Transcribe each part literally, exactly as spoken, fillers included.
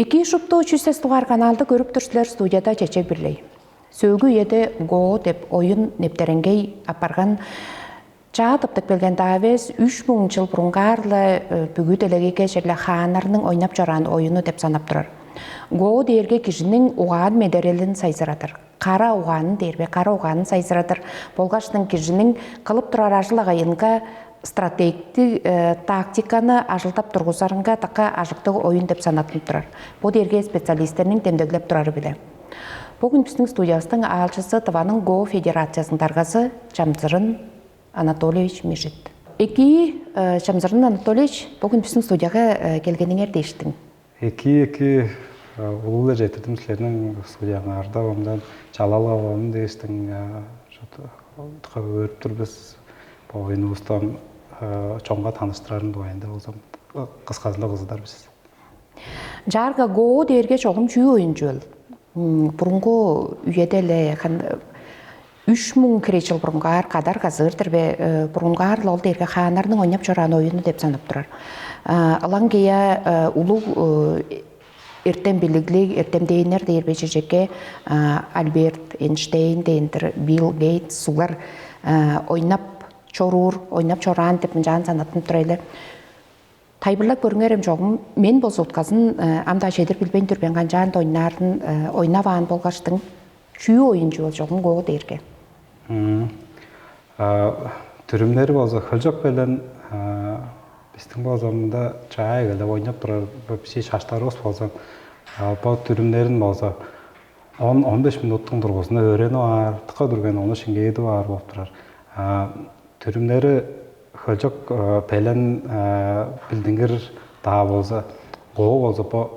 Эки шупту чүс сес дугаар каналды көрүп тур силер, студияда Чечек Бирлей. Сөөлгү үеде го деп оюн нептереңгей апарган чаа тыптып келген даавес үч муң чыл бурунгаар-ла бүгү делегейге черле хааннарның ойнап чораан оюну деп санап турар. Го дээрге кижиниң угаан медерелин сайзырадыр. Кара угаанын дээрбе, кара угаанын сайзырадыр. Болгаштың кижиниң кылып турар ажыл агайынга стратегтик тактиканы ажылдап тургузарынга дыка ажыктыг оюн деп санаттынып турар. Бо дээрге специалисттерниң демдеглеп турары биле. Бүгүн биздин студиябыздын аалчысы Тываның го федерациясынын даргазы Чамзырын Анатольевич Мижит. Эки, Чамзырын Анатольевич, бүгүн биздин студияга келгениңер дээштиң. Эки эки улуу-ла жетирдим силерниң студияңарда, ондан чалалга болуун дээштиң. Шуут өөрүп тур бис. Бо оюнувустан чонга таныштырарын дугайында болзам, кысказында кызыдар бис. Чаарга го дээрге чогум чүү оюн чүвел? Бурунгу үеде эле үч муң хире чыл бурунгаар кадар казыыр-дыр бе? Бурунгаар-ла ол дээрге хааннарның ойнап чораан оюну деп санап турар. Ылаңгыя улуг эртем билиглиг эртемдээннер дээр бе, чечекке Альберт Эйнштейн дээн-дир, Билл Гейтс суглар ойнап чоруур, ойнап чораан деп мынчаан санаттынып тура эле. Тайылбырлап көрүңерем чогум, мен болза утказын ам-даа чедир билбейн тур мен, канчаан-да ойнаарын ойнаваан болгаштың. Чүү оюнчу бол чогум го дээрге? Дүрүмнери болза хөлчок белен, бистиң болза мында чаа эгелеп ойнап турар бо бичии чаштарывыс болза, бо дүрүмнерин болза он он беш минуттуң дургузунда өөренип аар, тыка дүрген ону шиңгээдип аар болуп турар. Дүрүмнери хөлчок белен билдингир-даа болза, го болза бо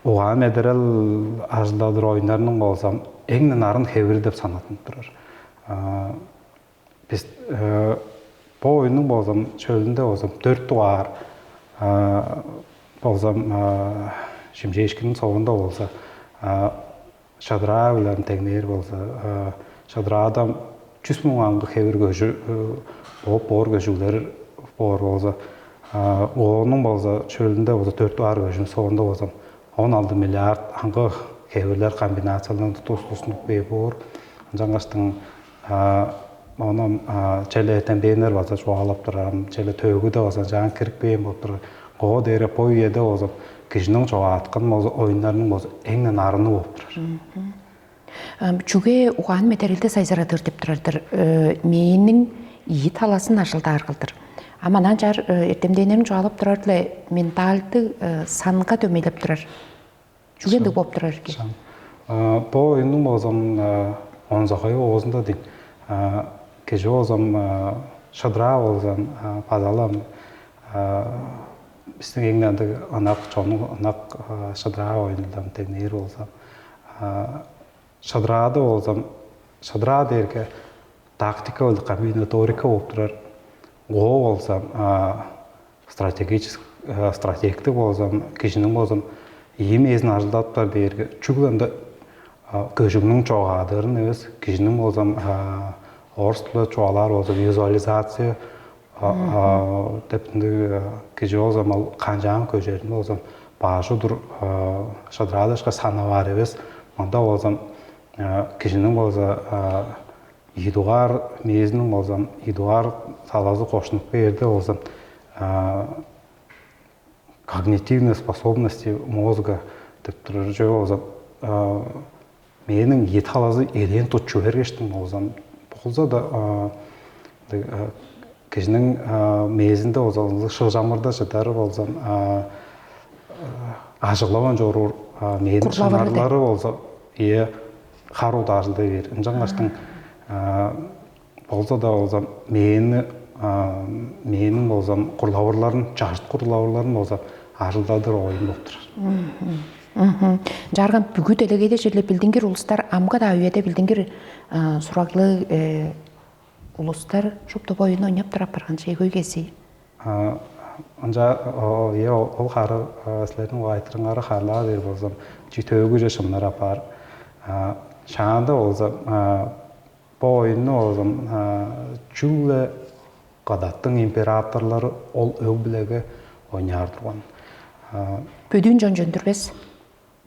угаан медерел ажылдадыр оюннарның болза эң нарын хевири деп санаттынып турар. Бис бо оюннуң болзам чөлүнде болзам дөрт дугаар болзам шимчээшкинин соонда болза шадраа биле теңнээр болза, шадыраадан чүс муң аңгы хевир көжү бооп боор көжүглер боор болза, оонуң болза чөлүнде болза төрт баар көжүн соонда болза он алты миллиард аңгы хевирлер комбинацияларын тустуснуп бээр боор. Ынчангаштың ону черле эртемденнер база чугаалап турар, черле төөгү-даа база чаан кирип бээн болуп турар. Коо дээре бо үеде болза кижиниң чогааткан болза оюннарының болза эң нарыны болуп турар. Чүге угаан медерелди сайзырадыр деп турар-дыр. Мээниң ийи таласын ажылдаар кылдыр. А манаа чаар эртемденнерин чугаалап турар-ла, менталдыг санга дөмейлеп турар. Чүге ындыг болуп турар экен? Бо оюннуң болзам онзагайы оозунда дейн. Кижи болзам шыдыраа болзам базалам бистиң эң ындыг ынак чоннуң ынак шыдыраа оюнундан деңнээр болзам шыдыраада болзам шыдыраа дээрге тактика ол комбинаторика болуп турар. Гоо болзам стратегический стратегтик болзам кижиниң болзам ийи мээзин ажылдатыптар дээрге чүгле ында көжүгнүң чогаадырын эвес кижиниң болзам орус тилде чугаалаар болза визуализация деп ындыг кижи болзам ал канчаан көжерин болзам баш удур шыдыраадашка санаваар эвес мында болзам кижиниң болза ийи дугаар мээзиниң болзам ийи дугаар талазы кошнуп кээрде болзам когнитивный способности мозга деп турар чүве болзам мээниң ийи талазы элээн тутчу бергештиң болзам болза да кижиниң мээзинде болза шыгжамырда чыдары болзам ажыглаван чоруур мээниң шынарлары болза ие хар удаа ажылдай бээр. Ынчангаштың болза да болзам мээни мээниң болзам курлавырларын чажыт курлавырларын болзам ажылдадыр оюн болуп турар. Жарган бүгү делегейде черле билдингир улустар амга-даа үеде билдингир сураглыг улустар шупту боюн ойнап турап барган чей көй кези. Ынча ол хары силерниң айтырыңары харлаа дээр болзам чи төөгүже шымнар апаар. Шаанда болзам бо оюнну болзам чүгле кадаттың императорлары ол өг-билеге ойнаар турган. Бөдүүн чон чөндүрбес.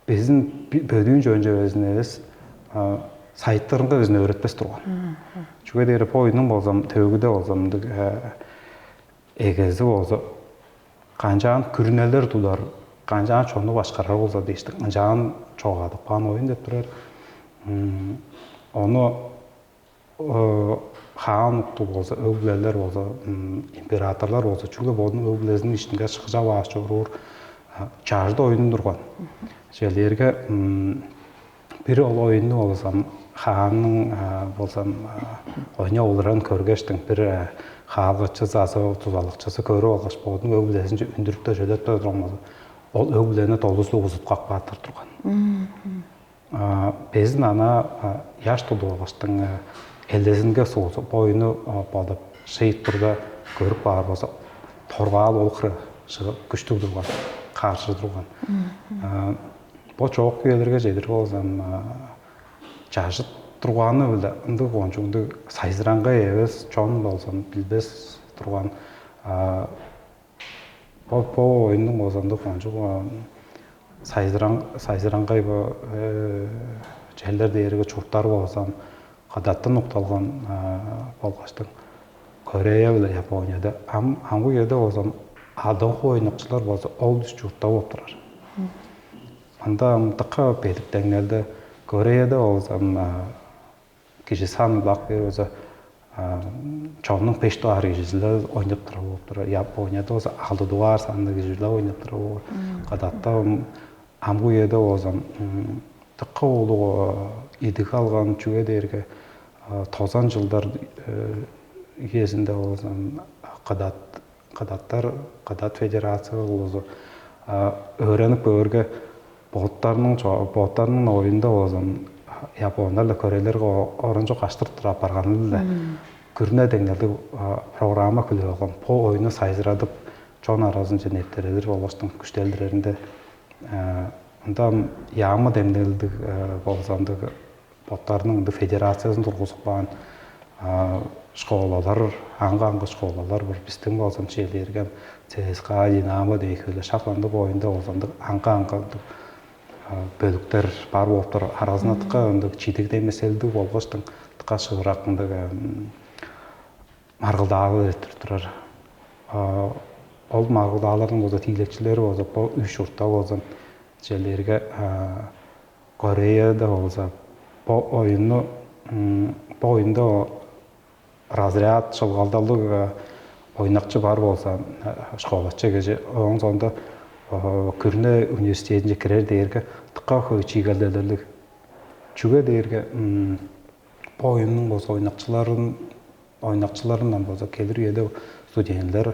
Безин бөдүүн чөөн чевезин эвес, сайыттарынга безин өөретпес турган. Чүге дээрге бо оюнуң болзам, төөгүде болзам, ындыг эгези болза, канчаан күрүнелер тудар, канчаан чонну башкарар болза дээштик, ынчаан чогадып каан оюн деп турар. Ону хаан уктуг болза, өг-бүлелер болза, императорлар болза, чүгле бодунуң өг-бүлезиниң иштинге шыгжап ааш чоруур чажыт оюн турган. Чижээлээрге, бир ол оюнну болзам, хаанның болзам, ойна олурарын көргештиң, бир хаалгачызы азы дузалакчызы көрүп алгаш, бодунуң өг-бүлезинче үндүрүп-даа чөдөп-даа турган болза, ол өг-бүлени долузу узуткап кааттар турган. Безин ана яш тудуп алгаштың, элдезинге суузу бо оюну бодап, шыйыттырда көрүп каар болза, торгаал ол хыры күштүг турган, кааржы турган. Бо чоок үелерге чедир болзам, чажыт тургааны-биле ындыг кончуг ындыг сайзыраңгай эвес, чон болзам билбес турган. Бо бо оюннуң болза ындыг кончуг сайзыраңгай бо черлер дээрге чурттар болзам, кадаттан укталган болгаштың, Корея биле Японияда. Ам амгы үеде болзам, адыгы ойнакчылар болза ол дүс чуртта болуп турар. Анда ам дыка бедик деңнелде, Кореяда болзам, кижи саны ылак бээр болза, чоннуң беш дугаар кижизи-ле ойнап турар болуп турар. Японияда болза алды дугаар санныг кижи-ле ойнап турар болуп. Кадатта амгы үеде болзам, дыка улуг идиг алган, чүге дээрге тозан жылдар үезинде болзам, кадат кадаттар кадат федерация улузу өөренип көөрге, боттарының боттарының оюнда болзам, япондар-ла корейлерге оранчок аштырып тура апарганы-биле күрүне деңнелдиг программа хүлээп алган. Бо оюну сайзырадып, чон аразынче нептередир болгаштың күштелдиреринде, ында яамы демнелдиг болзандыг боттарының ындыг федерациязын тургузуп каан школалар, аңгы-аңгы школалар бар. Бистиң болзам чээлээргем ЦСКА, Динамо дейхиле шакландыг оюнда болзандыг аңгы-аңгы ындыг бөлүктер бар болуп тур. Аразында тыка ындыг чидиг демеселдиг болгоштуң тыка шыырак ындыг маргылдаалар эртип турар. Ол маргылдааларның болза тиилекчилери болза бо үш чуртта болза чээлээрге Кореяда болза бо оюнну бо оюнда разряд шылгалдалыг ойнакчы бар болза, школачы кижи, ооң соонда күрүне университетинче кирер дээрге дыка хөй чиигелделерлиг. Чүге дээрге бо оюннуң болза ойнакчыларын ойнакчыларындан болза келир үеде студентилер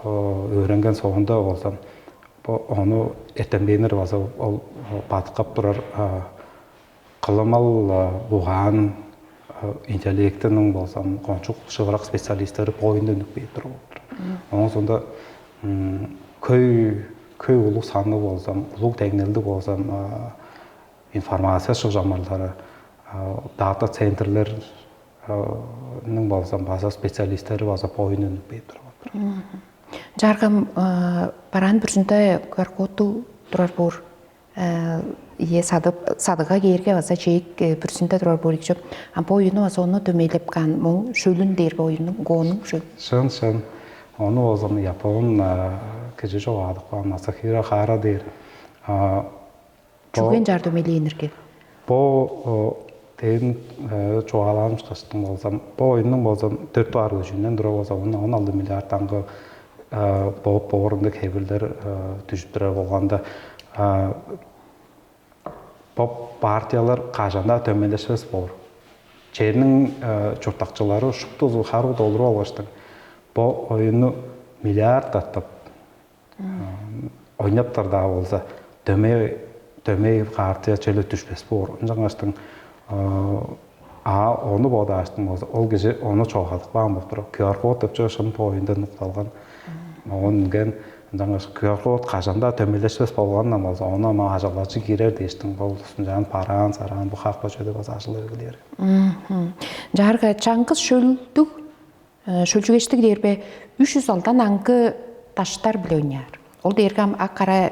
өөренген соонда болза ону эртемденнер база ол бадыткап турар кылымал угаан интеллектиниң болза кончуг шыгырак специалисттери боюнда үнүп кээп туруп болуптур. Оон соонда көй көй улуг санныг болзам, улуг деңнелдиг болзам информация шыгжамырлары, дата центрлерниң болзам база специалисттери база боюн үнүп кээп туруп болуптур. Жаргам бараан бүрүзүндө кваркотту турар боор ие садып садыга кээрге база чээк бүрүзүндө турар боор икчи. А бо оюну база ону дөмейлеп каан моң шөлүн дээрге оюнуң гоонуң шөл. Шын шын. Ону болзам Япон кижи чогадып каан Масахира Хара дээр. Чүген чаар дөмейлээнирге? Бо дээдин чугаалаан ушкаштың болзам, бо оюннуң болзам төрт дугаар көжүүнден тура болза, он он алты миллиард аңгы бооп боорунда хевирлер дүжүп турар болганда, бо партиялар кажан-даа дөмейлешпес боор. Черниң чурттакчылары шуптузу харуу долуруп алгаштың, бо оюнну миллиард тартып ойнаптар-даа болза, дөмей дөмей партия черле дүшпес боор. Ынчангаштың а ону бодааштың болза, ол кижи ону чогадып каан болуп турар. Q R код деп чыгышын бо оюндан укталган. Оон үнген ынчангаш Q R код кажан-даа дөмейлешпес болгандан болза, ону ама ажалачы кирер дээштиң, ол устун жаан бараан сараан бу хак бо чөде база ажыл өгүлээр. Жарга чаңгыс шөлдүг шөлчүгештиг дээрбе үч жүз алдан аңгы даштар биле ойнаар. Ол дээрге ам ак кара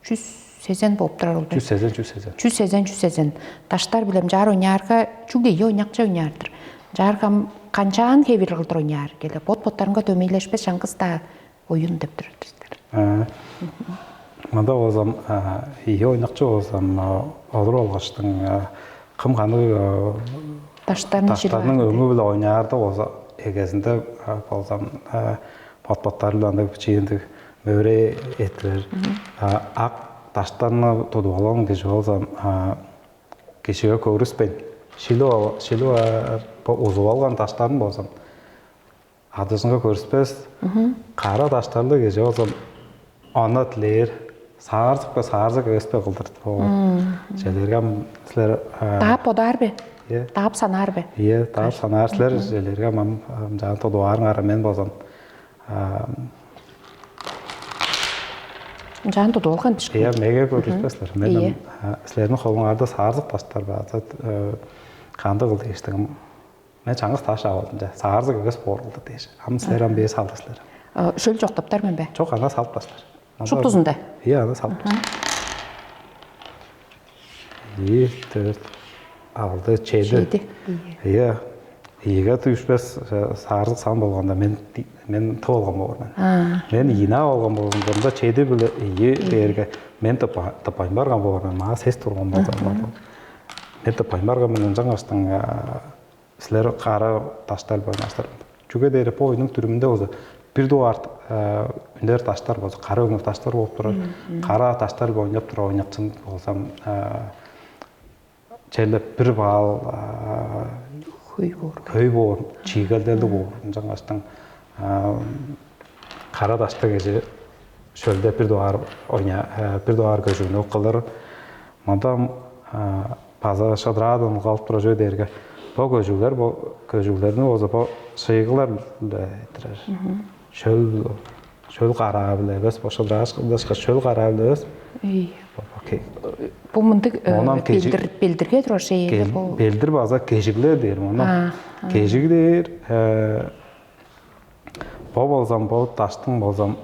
чүс сезен болуп турар ол бе? Чүс сезен, чүс сезен. Чүс сезен, чүс сезен. Даштар билем жаар ойнаарга чүгле ийи ойнакчы ойнаар-дыр. Жааргам канчаан хевир кылдыр ойнаар келе. Бот боттарынга дөмейлешпес чаңгыс-даа оюн деп турар-дыр силер. Мында болзам ийи ойнакчы болзам олур алгаштың кым каны Даштарны даштарның шилбаарын. Өңү-биле ойнаарда болза эгезинде болзам бот-боттары-биле ындыг бичии ындыг мөөрей эттилер. Ак даштарны тудуп алган кижи болзам кижиге көрүспейн шилип ал- шилип аар- бо- узуп алган даштарын болзам адыжынга көрүспес кара даштарлыг кижи болзам аны дилээр саарзыкпа саарзык эвеспе кылдыр. Ол желерге ам силер Даап бодаар бе? Е. Даап санаар бе? Ие, даар санаар силер желерге ам ам жаан тодуаарыңар мен болзам Жаан тудуп алган бишки. Ие, меге көрүспес силер. Мен Ие. Силердин холуңарда саарзык таштар база кандыг кыл дээштигим. Мен чаңгыс таш алып алдым. Саарзык эвес боор кылдыр дээш. Ам силер ам бээ салды силер. Шөл жоктаптар мен бе? Жок, ана салып таштар. Шуптузунда. Ие, ана салып таштар. Ийи, төрт, алды, чеди. Чеди. Ие. Ийиге түшпес саарзык сан болганда мен мен тып алган болур мен. Мен ийинаа болган болганда чеди биле ийи дээрге мен тыппайн барган болур мен. Маа сес турган болган болур. Мен тыппайн барган мен ынчангаш силер кара таштар байланыштыр. Чүге дээрге бу оюнуң дүрүмүндө болза бир дугаар үнер таштар болза кара өңнүр таштар болуп турар. Кара таштар боюнчап турар ойнакчын болзам черле бир баал Хөй боор. Хөй боор, чиигелделдиг боор. Ынчангаштың кара таштыг кижи шөлде бир дугаар ойна бир дугаар көжүүнү кылыр. Мында база шыдыраадан калып тура чүве дээрге бо көжүглер бо көжүглерни болза бо шыйгылар биле этирер. Шөл шөл караа биле эвес бо шыдырааш кылдашка шөл караа биле эвес. Ий. Окей. Бу мындыг Онан кежи- белдир белдирге турар шейлер Кел- бу. Белдир база кежиглер дээр. Онан Аа, аа. Кежиг дээр. Бо болзам бо таштың болзам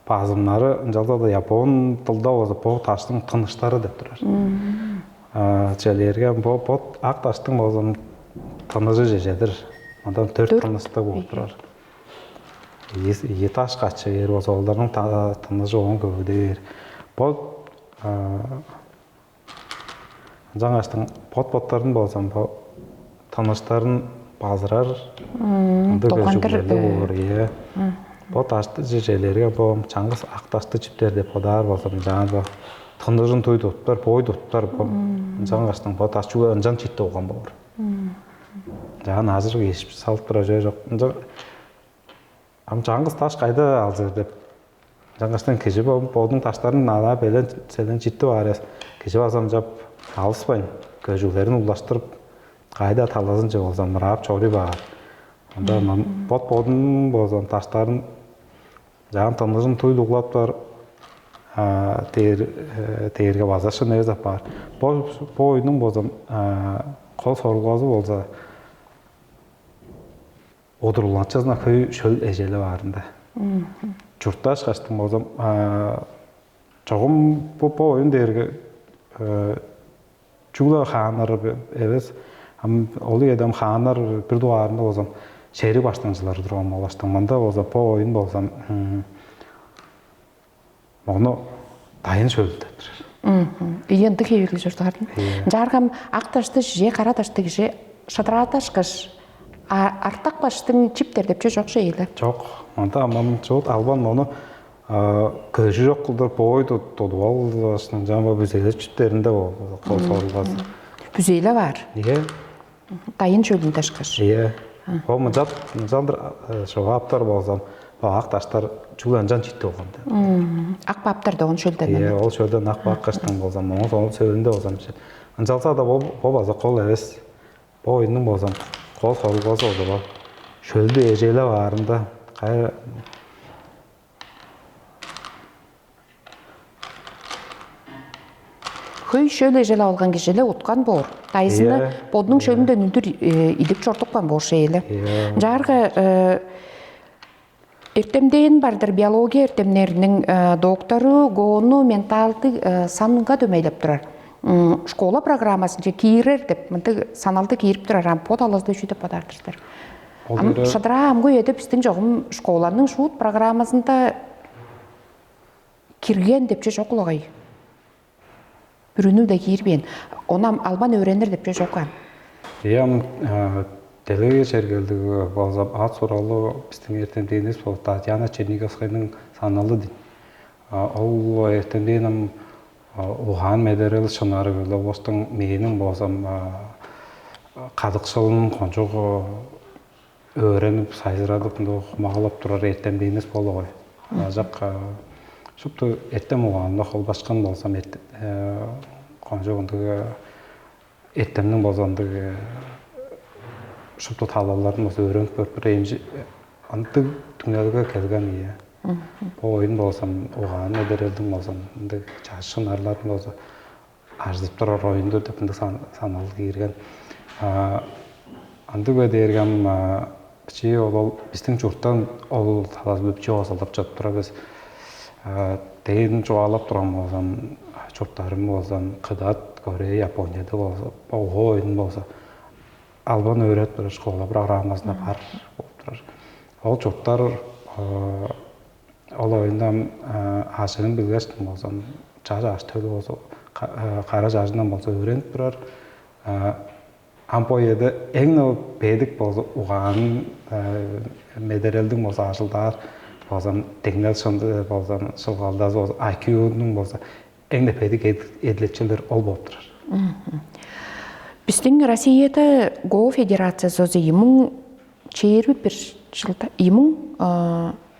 базымнары ынчалза-да япон тылда болза бо таштың тыныштары деп турар. Челээрге бо бот ак таштың болзам тыныжы чежедир. Мындан төрт Төрт. Тыныстыг болуп турар. Ийи таш качы бээр болза оларның тыныжы оон көвүдээр. Бо ынчангаштың бот боттарын болзам бо тыныштарын базырар ындыг Долгандыр көжүглерде болур. Ие. Бо дашты чежелерге бо чаңгыс ак дашты чиптер деп бодаар болзам жаан бо тыныжын туй туттар, бой туттар бо ынчангаштың бо даш чүге ынчан читти болган болур. Жаан азыр кээшип салып тура чүве жок. Ынча ам чаңгыс даш кайда алзыр деп чаңгыстан кижи бодуң даштарын ана белен селен читтип аар эс. Кижи базам жап алыспайн көжүглерин улаштырып кайда талазынче болзам ыраап чоруй баар. Анда бот бодун болзам даштарын жаан тыныжын туй дуглаптар дээр дээрге база шын эвес апаар. Бо бо оюнуң болзам кол сорулгазы болза удурланчызына хөй шөл эжели баарында. Чуртташ каштың болзам чогум бу бо оюн дээрге чүгле хааннар эвес ам ол эдем хааннар бир дугаарында болзам шери баштыңчылары турган болуштуң. Мында болза бо оюн болзам Ону дайын шөлүлдеп турар. Ийи ындыг хевирлиг чурттаардым. Ынчааргам ак дашты же кара дашты кижи шыдыраадашкаш, артак баштың чиптер деп чүве чок шейле. Жок. Мында аман чуут албан ону көжү жок кылдыр боой тудуп алгаш, ынчаан бо бүзелер чүттеринде кол сорулгазы. Бүзейле баар. Ие. Дайын шөлүнде ышкаш. Ие. Ол мынчап мынчалдыр шывааптар болзам, бо ак даштар чүгле ынчан читти болган деп. Ак бааптар да он шөлден. Ие, ол шөлден ак баак каштан болзам, оңус оңус сөөлүндө болзам. Ынчалза да бо бо база кол эвес. Бо оюннуң болзам, кол сорулгазы болза бо. Шөлдү эжелеп аарында кайы Хөй шөл эжелеп алган кижиле уткан боор. Дайзыны Ийе. Бодунуң шөлүнден үндүр идип чордукпан боор шейле. Ийе. Жаарга Эртемдээн бар-дыр, биология эртемнериниң доктору, гоону менталдыг санга дөмейлеп турар. Школа программасынче киирер деп мындыг саналды киирип турар. Ам бо талазда чүү деп бодаар-дыр силер? Ам шыдыраа амгы үеде бистиң чогум школаның шуут программасында кирген депче чок улагай. Бүрүнү-даа киирбээн. Ону ам албан өөренир депче чок аан. Ийе, ам делеге чергелдиг болза, ат суралы бистиң эртемденивис бол Татьяна Черниговскаяның саналы дейн. Ол эртемден ам угаан медерел шынары-биле улустуң, мээниң болзам кадыкшылын кончуг өөренип, сайзырадып, ындыг хумагалап турар эртемденивис болугай. Ажак шупту эртем угаанга холбашкан болзам, кончуг ындыг эртемниң болза ындыг шупту талаларын болза өөренип көрүп, бир эмчи ындыг түңнелге келген. Ийе. Бо оюн болзам угаан эдерелдиң болзам ындыг чаш шынарларын болза ажып турар оюнду деп ындыг саналыг киирген. Андыг бе дээрге ам бичии ол, ол бистиң чурттан ол талазы бичии оозалдап чыып тура бис. Дээн чугаалап турган болзам, чурттарым болзам, Кыдат, Корея, Японияда болза, ого оюн болза, албан өөредип турар школа программасында бар болуп турар. Ол чурттар ол оюндан ажыын билгештиң болзам, чаш аш төлү болза, кара чажындан болза өөренип турар. Ам бо үеде эң бедик болза угаан медерелдиң болза ажылдаар болзам, деңнел шынды болзам, шылгалдазы болза, I Q-нуң болза эң бедик эдилетчилер ол болуп турар. Бистиң Россияда го федерациясы ийи муң чээрби бир чылда, ийи муң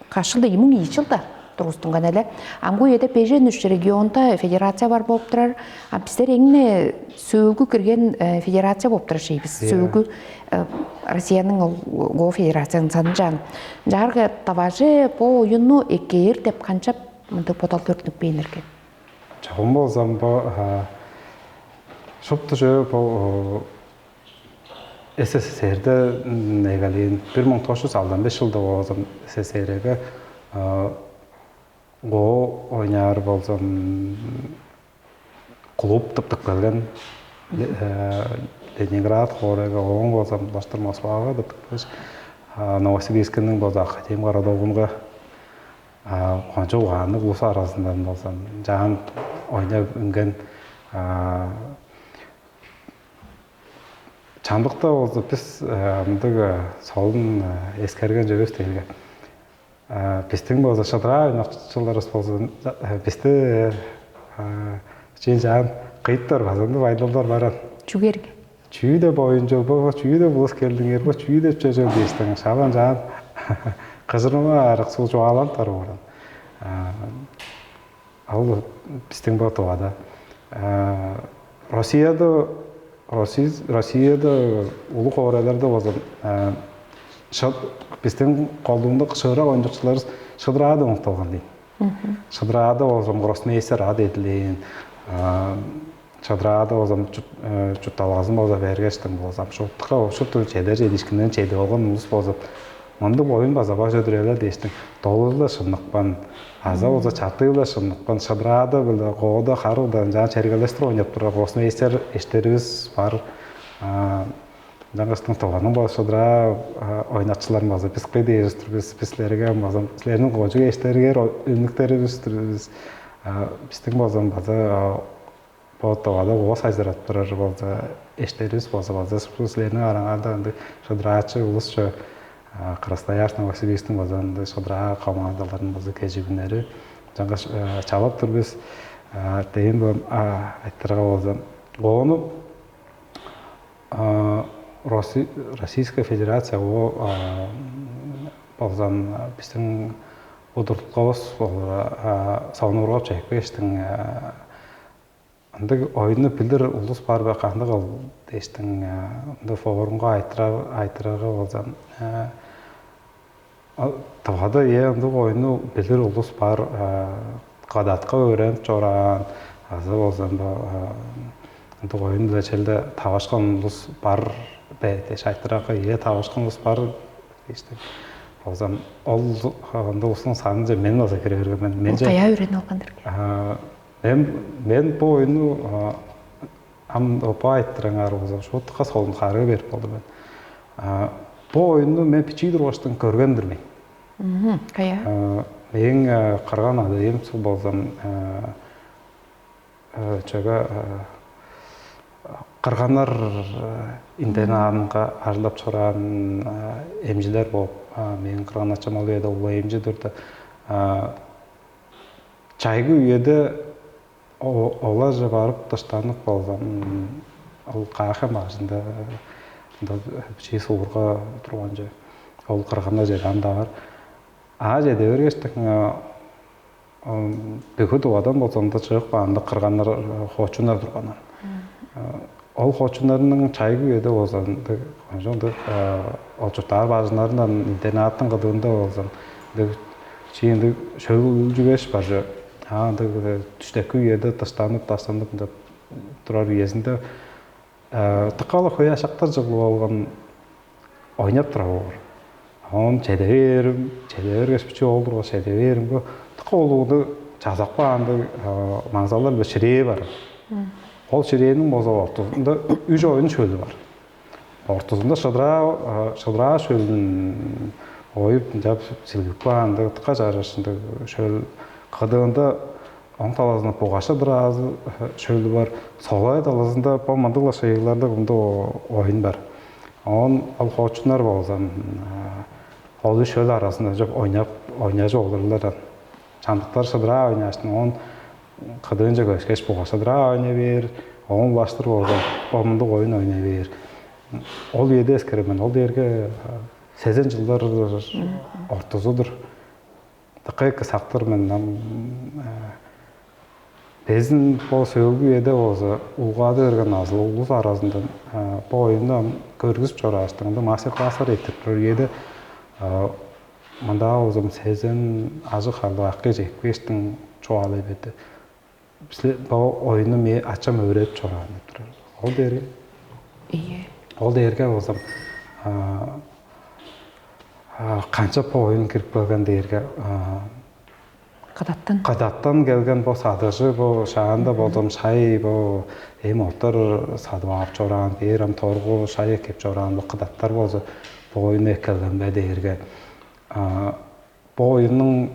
каш чылда, ийи муң ийи чылда тургустунган эле. Амгы үеде бежен үч регионда федерация бар болуп турар. А бистер эң сөөлгү кирген федерация болуп турар шейбиз. Сөөлгү Россияның ол го федерацияның санынчаан. Чаарга таваже бо оюнну эккээр деп канчап мындыг бодал төрүттүнүп бээн эрген? Чогум болзам бо шупту чөө бо СССР-де эгелээн, бир муң тогуз чүс алдан беш чылда болзам СССР-ге го ойнаар болзам клуб тыптып келген. Ленинград хоорайга, ооң болзам улаштыр Москвага тыптып келгеш, Новосибирскиниң болза академ городогунга кончуг угаанныг улус аразындан болзам жаан ойнап үнген. Чамдыкта болза бис мындыг солун эскерген чүвевис дээрге, бистиң болза шыдыраа ойнакчыларывыс болза бисти чиин чаан кыйыптар база ындыг байдалдар баран. Чүгерге? Чүү деп оюнчул бо, чүү деп улус келдиңер бо, чүү деп чежел дээштиң шалан чаан кыжырымы арыксуу чугааланып барып оран. Ал бистиң бо тывада. Россияда Россияда улуг хоорайларда болза бистиң колдуунда шыырак оюнчукчуларывыс шыдыраада оңукталган дейн. Шыдыраада болзам гроссмейстер ад эдилээн. Шыдыраада болзам чутталгазын болза бергештиң болзам шуптуга шупту чедер чедишкинден чедип алган улус болза мындыг оюн база бажа дүрелер дээштиң. Долузу-ла шынныкпан, аза болза чартыы-ла шынныкпан, шыдыраада-биле коода харылдан жана чергелештир ойноп турган гроссмейстер эштерибиз бар. Ынчангаштың тываның бо шыдыраа ойнакчыларын база бис кый дээжистир бис, бис силерге болза силерниң кожуг эштеригер үннүктерибиздир бис. Бистиң болза база бо тывада ооз сайзыратып турар болза эштерибиз болза база силерниң араңарда ындыг шыдыраачы улус чо Красноярск, Новосибирсктиң болза ындыг шыдыраа командаларын болза кежигүннери. Ынчангаш чалап тур бис. Дейин бо айтырга болза, ону Российская Федерация ол болзам биздин удуртукчубуз сонуургап чекпештиң ындыг оюнну билир улус бар бе, кандыгыл дээштиң ындыг форумга айтырарга болзам, Тывада ээ ындыг оюнну билир улус бар, кадатка өөренип чораан азы болза ындыг оюн-биле челде тавашкан улус бар бе дээш айтырарга, ийе, тавашкан улус бар дээштиң. Озан ол ындыг улустуң санынче мен база кире берген мен. Менче Каяа үйренип алган дерге? Мен мен бу оюнну ам опа айттыраңар болза шуутка солун харыы берип болду мен. Бу оюнну мен бичии тургаштан көргөндүр мен. Каяа? Мээң кырган адайым болзам чөге кырганнар интернатынга ажылдап чораан эмчилер болуп, мээң кырган ачам ол үеде улуг эмчи турду. Чайгы үеде оларже барып дыштанып болзам, ол каахем бажында ында бичии суурга турган чүве. Ол кырган чеде андаар. А чеде бергештиң бүгү дувадан болза ында чыгып каанда кырганнар, хоочуннар турганнар. Ол хоочуннарның чайгы үеде болза ындыг ынча ындыг олчуктаар бажыңнарындан интернаттың кыдыында болза ындыг чи ындыг шөлүлчүгеш бар чүве. А ындыг түштеки үеде дыштанып даштанып ынча турар үезинде тыккала хөй ашактар чыглып алган ойнап турар боор. Оон чеде бээрим, чеде бергеш бичии оол тургаш чеде бээримге тыка олууну чазап каан ындыг маңзалар биле ширээ бар. Ол ширээниң болза ортузунда үш оюн шөлү бар. Ортузунда шыдыраа шыдыраа шөлүн оюп ынчап силгип каан ындыг тыка чарыш ындыг шөл кыдыында оң талазында буга шыдыраазы шөлү бар. Солай талазында бо мындыгла шыйыгларда мынды оюн бар. Оон ол хоочуннар болза ол үш шөл аразында чоп ойнап ойнажып олурлар. Чамдыктар шыдыраа ойнааштың оон кыдыынче көскеш буга шыдыраа ойнай бээр. Оон улаштыр болза бо мындык оюн ойнай бээр. Ол үеде эскерем мен. Ол дээрге сезен жылдар ортузу-дур. Дыка эки сактыр мен ам безин бо сөөлгү үеде болза улгаады берген азы улус аразында бо оюнну ам көргүзүп чорааштыңында мастер класстар эттирип турар үеде мындаа болзам сезен ажык харлыг аккы жетпээштиң чугаалай берди. Бо оюнну мээ ачам өөредип чораан деп турар. Ол дээрге Ийе. Ол дээрге болзам канчап бо оюн кирип келген дээрге Кадаттан. Кадаттан келген бо садыжы бо шаанда болзам шай бо эми оттор садып ап чораан бээр ам торгу шай эккеп чораан бо кадаттар болза бо оюн эккелген бе дээрге бо оюннуң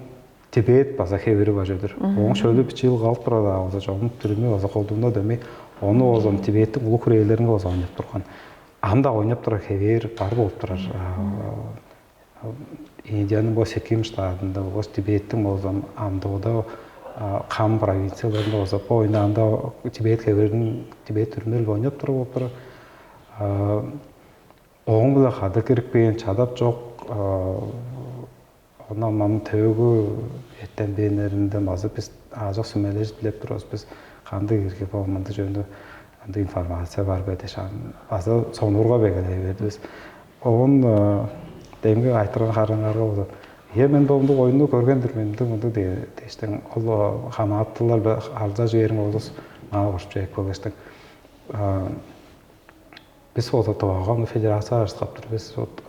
Тибет база хевири бар чүве-дир. Ооң шөлү бичии ылгалып турар-даа болза, чогум дүрүмү база колдуунда дөмей, ону болза Тибеттиң улуг хүрээлеринге база ойнап турган. Ам-даа ойнап турар хевээр бар болуп турар. Индияның бо Сиким штатында, бо Тибеттиң болза Амдода, Кам провинцияларында болза бо оюнда анда Тибет хевирин, Тибет дүрүмнерин ойнап турар болуп турар. Ооң-биле кады кирип кээн чадап чок Ону мам төөгү эттен бээр неринде база бис аажок сүмележип билип турувус бис кандыг ирги бо мындыг жөнүндө ындыг информация бар бе дээш ам база сонурга бегелей бердивис. Оон демги айтырган харыыңарга болза, Ийе, мен бо мындыг оюнну көрген-дир мен, мындыг мындыг дээштиң ол хамааттылар алза жээрим олус маа ошчу экпелештиң. Бис болза Тывага ону федерацияга ажыткап тур бис. Вот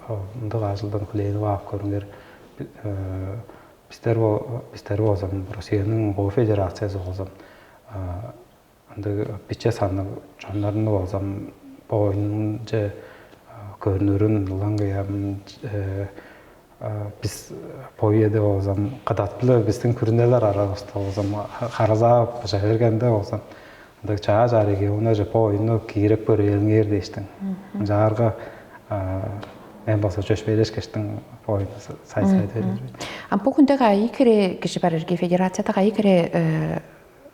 ындыг ажылдан хүлээнип ап көрүңер. Бистер бистер болза Россияның бо федерациясы болза ындыг биче санныг чоннорну болза бо оюнче көрүнүрүн ылаңгыя бис бо үеде болза кыдат биле биздин күрүнелер арабызда болза харазаап быжа бергенде болза ындыг чаа чаа регионнарже бо оюнну кииреп көрээлиңер дээштиң. Ынчаарга мен база чөпшээрешкештиң бо оюнну сайсайдып берер. А бу хүнде кайы кире кижи бар эрге федерацияда кайы кире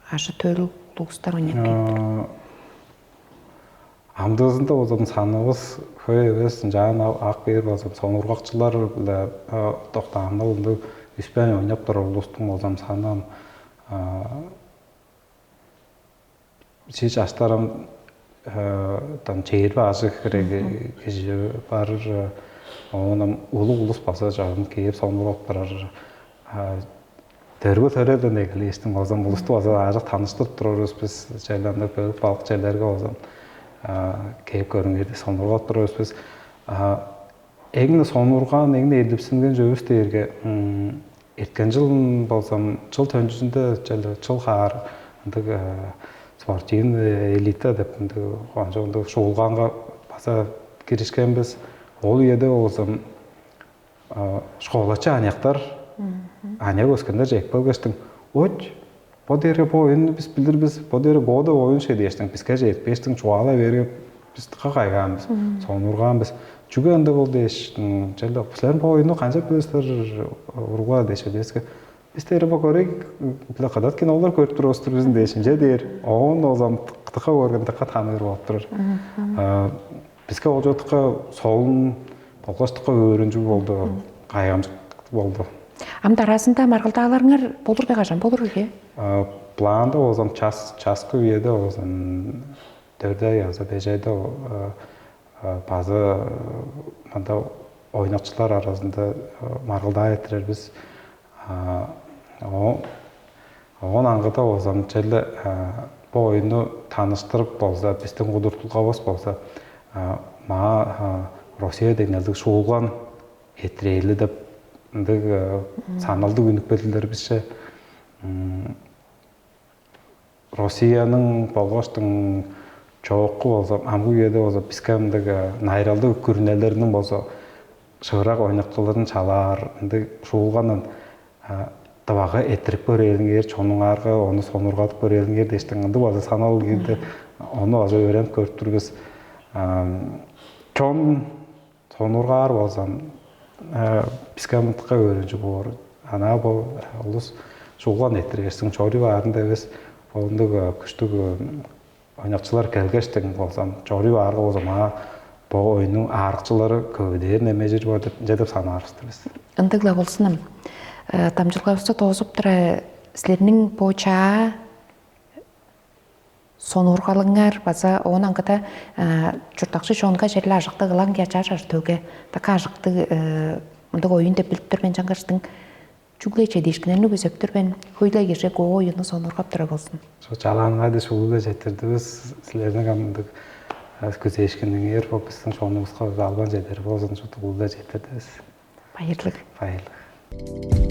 ажы төл улустар ойнап келиптир? Амдыызында болза саныбыз хөй эвес ынчаан ак бээр болза сонургакчылар биле доктааннал ындыг үспен ойнап турар улустуң болза санам Бичии чаштарым дан чээрби ажыг хиреги кижи бар. Оон улуг улус база чогум кээп сонуургап турар. Дөргүл төрелден эгелээштиң болза улусту база аажок таныштырып турарывыс бис. Черле ында бөлүк балык черлерге болза кээп көрүңер деп сонуургап турарывыс бис. эң сонургаан, эң элдипсинген чөвүс дээрге эрткен чыл болзам, чыл төнчүзүндө чыл хаар ындыг спортивный элита деп ындыг ончо ындыг шуулганга база киришкен бис. Ол үеде болзам школачы аныяктар аныяк өскеннер чек болгештиң, ой, бо дээрге бо оюнну бис билир бис, бо дээрге бода оюн ше дээштиң, биске четпээштиң чугаалай берип, бис дыка кайгаан бис, сонургаан бис. Чүге ында бол дээш, чел силер бо оюнну канчап билир силер, ургула дээш, дээске, бис дээрге бо көрөй биле кадат кинолар көрүп турувустур бизин дээш, инже дээр. Оон озам дыка көрген дыка таныыр болуп турар. Биске ол чоттука солун болгоштукка өөрүнчүг болду, кайгамчык болду. Ам дараазында маргылдааларыңар болур бе, кажан болур ийе? Планда болзам час часкы үеде болзам төрт ай аза беш айда база мында ойнакчылар аразында маргылдаа этирер бис. Оон аңгыда болзам черле бо оюнну таныштырып болза, биздин кудуртулгавыс болза, маа Россия деңнелдиг шуулган этрээли деп ындыг саналдыг үнүп келдилерибизче. Россияның болгоштуң чоокку болза, амгы үеде болза, биске ындыг найыралдыг күрүнелерниң болза шыырак ойнакчыларын чалаар, ындыг шуулганын дывага этирип көрээлиңер, чонуңарга ону сонургадып көрээлиңер дээштиң ындыг база санал киирди. Ону база өөренип көрүп тур бис. Чон сонургаар болзам, биске мынтыкка өөрүнчү боор. Ана бо улус шуулган этиргештиң чоруй баарында эвес, ондуг күштүг ойнакчылар келгештиң болзам, чоруй баарга болзам, а бо оюннуң аарыкчылары көвүдээр немежир бар деп, инже деп санаарыстыр бис. Ындыгла болсунам. Дамчылгавысты доозуп тура, силерниң бо чаа сонуургалыңар база оон аңгыда чурттакчы чонга черле ажыктыг ылаң ячаар чартөөгө, така ажыктыг мындыг оюн деп билип тур мен чаңгаштың. Чүгле чедиишкиннерни күзеп тур мен. Хөйле кижи коо оюну сонуургап тура болзун. Шо чалааныңар дээш улуу-биле четтирдивис. Силерниң ам мындыг күзээшкиниңер бо биздин чонувуска албан чедер болзун, шупту улуу-биле четтирдивис. Байырлыг. Байырлыг.